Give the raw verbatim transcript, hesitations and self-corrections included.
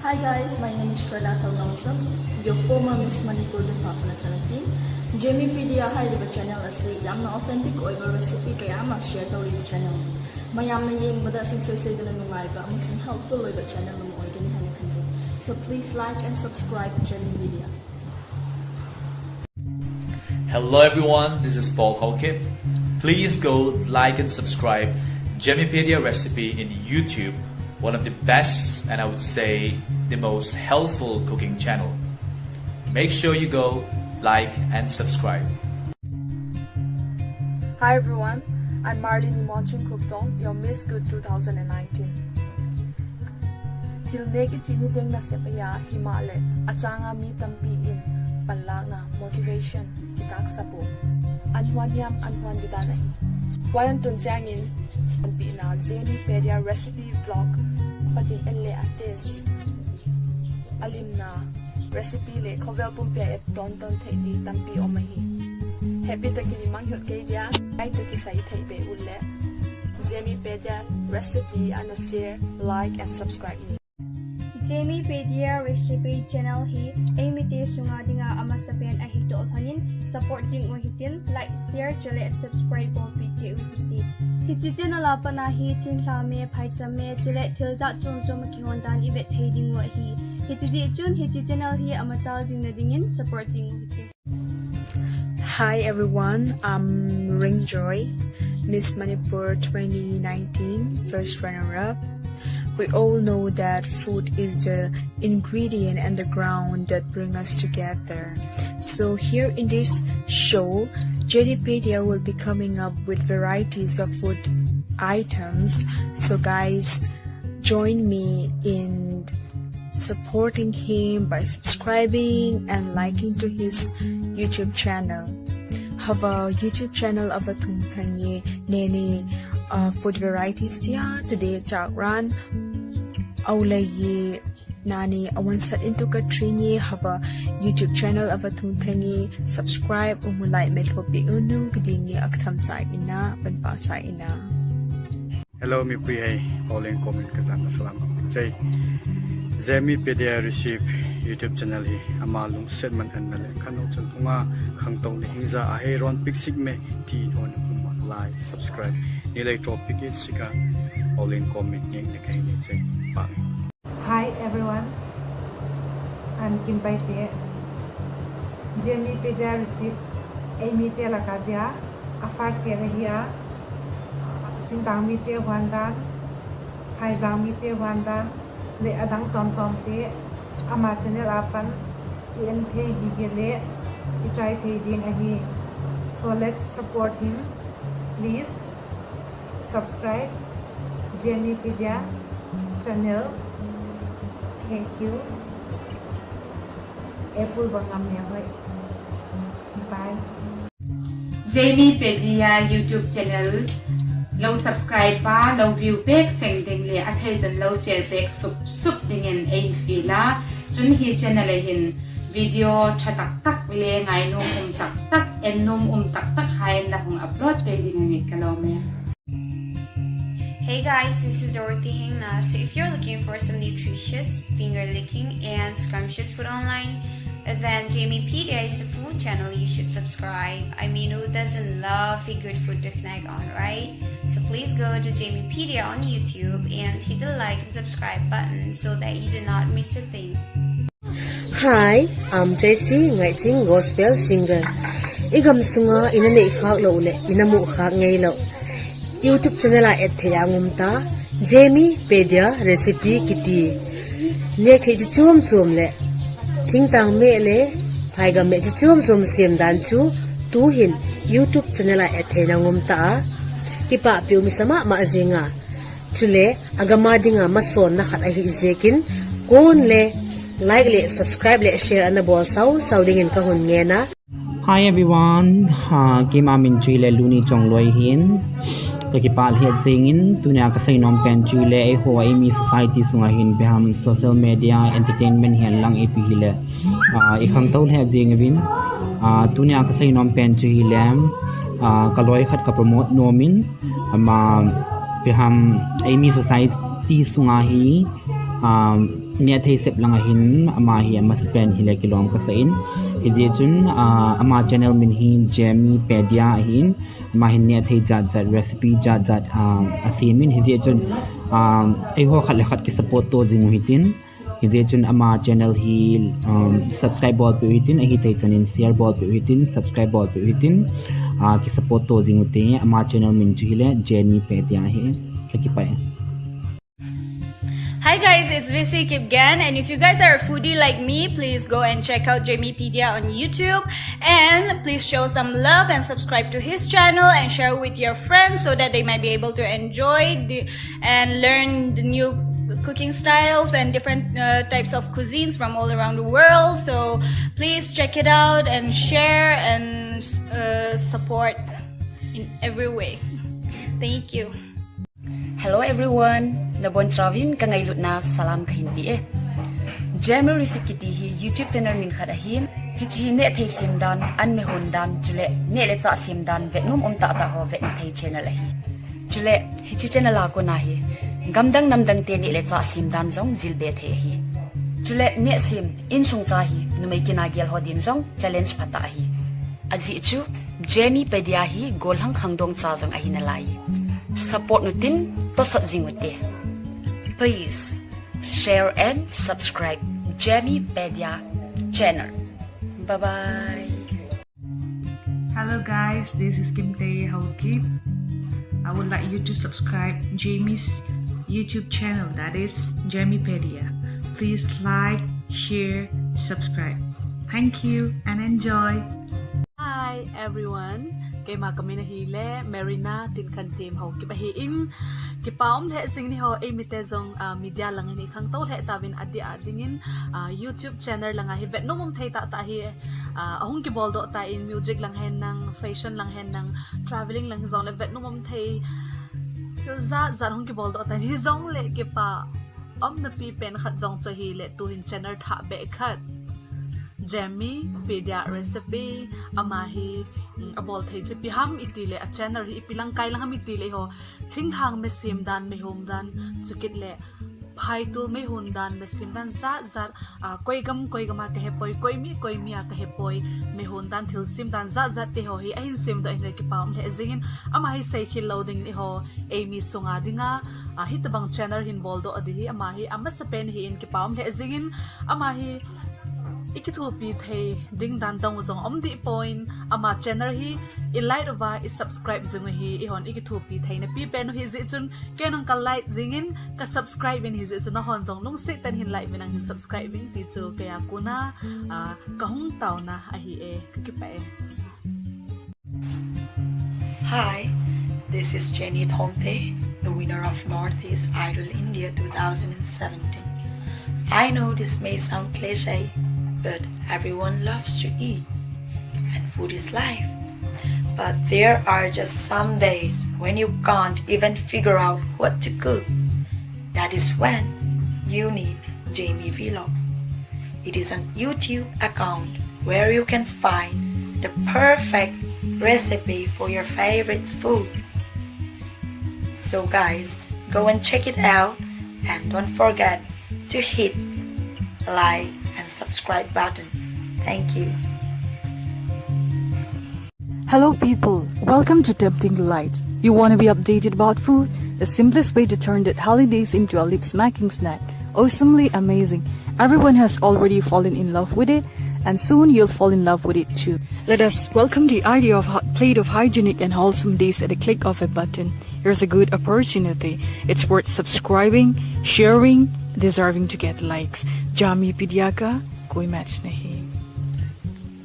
Hi guys, my name is Shweta Thalngaosam, your former Miss Manipur two thousand seventeen. Jamiepedia ꯍꯥꯏꯔꯤꯕ channel ꯑꯁꯤ ꯌꯥꯝꯅ authentic ꯑꯣꯏꯕ recipe ꯀꯌꯥ ꯑꯃ share ꯇꯧꯔꯤꯕ channelꯅꯤ꯫ ꯃꯌꯥꯝꯅ ꯌꯦꯡꯕꯗ ꯁꯨꯡꯁꯣꯏ ꯁꯣꯏꯗꯅ ꯅꯨꯡꯉꯥꯏꯕ ꯑꯃꯁꯨꯡ helpful ꯑꯣꯏꯕ channel ꯑꯃ ꯑꯣꯏꯒꯅꯤ ꯍꯥꯏꯅ ꯈꯟꯖꯩ꯫ So please like and subscribe Jamiepedia. Hello everyone, this is Paul Haokip. Please go like and subscribe Jamiepedia Recipe in YouTube, one of the best and I would say the most helpful cooking channel. Make sure you go like and subscribe. Hi everyone, I'm Marlene Imonchin Khuptong, your Miss Good two thousand nineteen. Thil neh kichih niteng nasep ahi a, himahleh achanga mi tampi in panlakna, motivation, kitahsah poi. An huan hiam, an huan ding dan ahi. Huai a tun chiangin, panpina Jamiepedia recipe vlog, Pathen in le a taste, a limna, recipe le khovel pumpi a et tonton thei ding tampi om ahi. Hehpih takin i mangngilh kei dia, ngaito kisai thei bei uleh Jamiepedia recipe ana share, like and subscribe ni. Jamiepedia Recipe channel hi eimite sunga dinga amasapen ahi toh lhonin support jing u hitin, like, share chule subscribe bolpeh cheh u hite. Hiche channel a pat a hi thinglhang me, phaicham me chule thil jat chom chom a kihon dan i vet thei ding u ahi. Hiche jeh chun hiche channel hi amachal jing na dingin support jing u hite. Hi everyone, I'm Ringjoy, Miss Manipur twenty nineteen, first runner-up. We all know that food is the ingredient and the ground that bring us together. So here in this show, Jamiepedia will be coming up with varieties of food items. So guys, join me in supporting him by subscribing and liking to his YouTube channel. Hava YouTube channel ava thum thang e, neni uh, food varieties tia today chak ran. Aulai ye nani awan sat into katrini hava YouTube channel ava thum thang e, subscribe umu like me lhopi unu kdingi aktham chai ina, panpa chai ina. Hello, mipui hei, Pauling comment kazan na salam chai. Jamiepedia Recipe YouTube channel hi ama lungset man an na le khanau chan thunga khangtou le hingja a hei ron piksik me ti hon kuma like, subscribe ni lei tro pikit sika Pauling comment ni ne kai ne chai. Pa. Hi everyone, I'm Kim Paite. Jamiepedia recipe eimite laka dia a first te ahi a, singtang mite huan dan, phaijang mite huan dan, le adang tomtom te ama channel a pat i en thei gige le i try thei ding ahi. So let's support him, please. Subscribe Jamiepedia channel. Thank you. Apple bangam ya hoi. Bye. Jamiepedia YouTube channel lo subscribe pa, lo view pek seng ding le athei chun lo share pek sup sup dingin ei feel a. Chun hi channel a hin video tha tak tak le ngainom um tak tak, ennom um tak tak hai la hung upload pek ding ani ka lom e. Hey guys, this is Dorothy Hengna. So if you're looking for some nutritious, finger-licking, and scrumptious food online, then Jamiepedia is the food channel you should subscribe. I mean, who doesn't love a good food to snack on, right? So please go to Jamiepedia on YouTube and hit the like and subscribe button so that you do not miss a thing. Hi, I'm Tracy Ngaihching, gospel singer. I gam sunga ina nei khak lou le ina mu khak ngei lou YouTube channel a et thei a ngum ta, Jamiepedia recipe kiti. Neh thei chi chuam chuam le thingtang meh le phaijang meh chi chuam chuam siam dan chu tuhin YouTube channel a et thei na ngum ta a. Kipah piu mi sama ma jinga. Chule, agama dinga masonna khat ahi jekin, kon le, like le, subscribe le, share ana bol sau, sau dingin kahung ngen a. Hi everyone, ha, keima min chu hile Luni Chongloi hin. Ka kipah lheh jingin, tunia ka seinom pen chu hile, eiho eimi society sunga hin ipi ham social media entertainment hihen lang ipi hile. Ah, i khangtou lheh jing uvin. Ah, tunia ka seinom pen chu hile, ah, ka loi khat ka promote nom in, ama ipi ham eimi society sunga hi Um, neh thei sep lang ahin, ama hi amasa pen hile kilom kasa in. Hijeh chun, uh, ama channel min hi Jamie Pedia ahin. Ama hin neh thei jat jat, recipe jat jat, um, asem in. Hijeh chun, um, eiho khat le khat ki support to jing u hitin. Hijeh chun ama channel hi, um, subscribe bol peh u hitin, ahithei chan in share bol peh u hitin, subscribe bol peh u hitin. Uh, ki support to jing u te, ama channel min chu hile Jamie Pedia ahi. Kakipah e. Hi guys, it's V C Kipgen, and if you guys are a foodie like me, please go and check out Jamie Pedia on YouTube, and please show some love and subscribe to his channel and share with your friends so that they might be able to enjoy the, and learn the new cooking styles and different, uh, types of cuisines from all around the world. So please check it out and share and, uh, support in every way. Thank you. Hello everyone, nabonchauvin kangailutna salam kahin pe e. Jamie Recipe kiti hi YouTube channel min khat ahin, hiche hi neh thei sem dan, an me hon dan, chule neh le chah sem dan vetnom um tah tah ho vetna thei channel ahi. Chule hiche channel a kona hi gamdang namdang te neh le chah sem dan jong jil be thei ahi. Chule neh sem, insung cha hi numei kina gel ho din jong challenge phatah ahi. Ajeh chu Jamie Pedia hi gollhang khangdong cha jong ahi nalai. Support u tin, tosot jing u te. Please share and subscribe Jamie Pedia channel. Bye bye. Hello guys, this is Kimtei Haokip. I would like you to subscribe Jamie's YouTube channel, that is Jamiepedia. Please like, share, subscribe. Thank you and enjoy. Hi everyone, keima kamin ahile Marina Tinkhantem Haokip ahin. Kipa um lheh jing in eiho, eimi te jong, ah, media lang hin i khangtou lheh tauvin, adeh a dingin, ah, YouTube channel langa hi vetnom um thei tah tah hi, ah, ahung kibol doh tan, music lang hen lang, fashion lang hen lang, travelling lang jong le vetnom um thei thil jat jat hung kibol doh tan, hijongle kipa umna pipen khat jong chu ahile tuhin channel thah beh khat, Jamiepedia Recipe, ama hi, mm, abol thei chu ipi ham itile, a channel hi ipi lang kai lang ham itile eiho, thinglhang me sem dan, me hom dan, chukit le phaitul me hon dan, me sem dan jat jat, ah, koi gam koi gam a kahe poi, koi mi koi mi a kahe poi, me hon dan, thil sem dan jat jat te ho hi ahin sem doh in le kipa um lheh jing in, ama hi seikhel lou ding in eiho, eimi sunga dinga, ah, hitobang channel hin bol doh ding hi, ama hi amasapen ahin, kipa um lheh jing in, ama hi i kithopi thei ding dan dang u jong um deh poi, ama channel hi i like uva, i subscribe jing u hi eihon i kithopi theina pipen u ahi jeh chun, kei jong ka like jing in, ka subscribe in, hijeh chun nahon jong lungset tah in hin like uvin, nang hin subscribe uvin ti chu kei a kona, ah, kahung taona ahi e, kakipah e. Hi, this is Jenny Thomte, the winner of Northeast Idol India two thousand seventeen. I know this may sound cliche, but everyone loves to eat, and food is life. But there are just some days when you can't even figure out what to cook. That is when you need Jamie Vlog. It is an YouTube account where you can find the perfect recipe for your favorite food. So guys, go and check it out, and don't forget to hit like and subscribe button. Thank you. Hello people, welcome to Tempting Delights. You want to be updated about food? The simplest way to turn that holidays into a lip-smacking snack. Awesomely amazing. Everyone has already fallen in love with it, and soon you'll fall in love with it too. Let us welcome the idea of a plate of hygienic and wholesome dish at the click of a button. Here's a good opportunity. It's worth subscribing, sharing, deserving to get likes. Jamiepedia ka koi match nahi.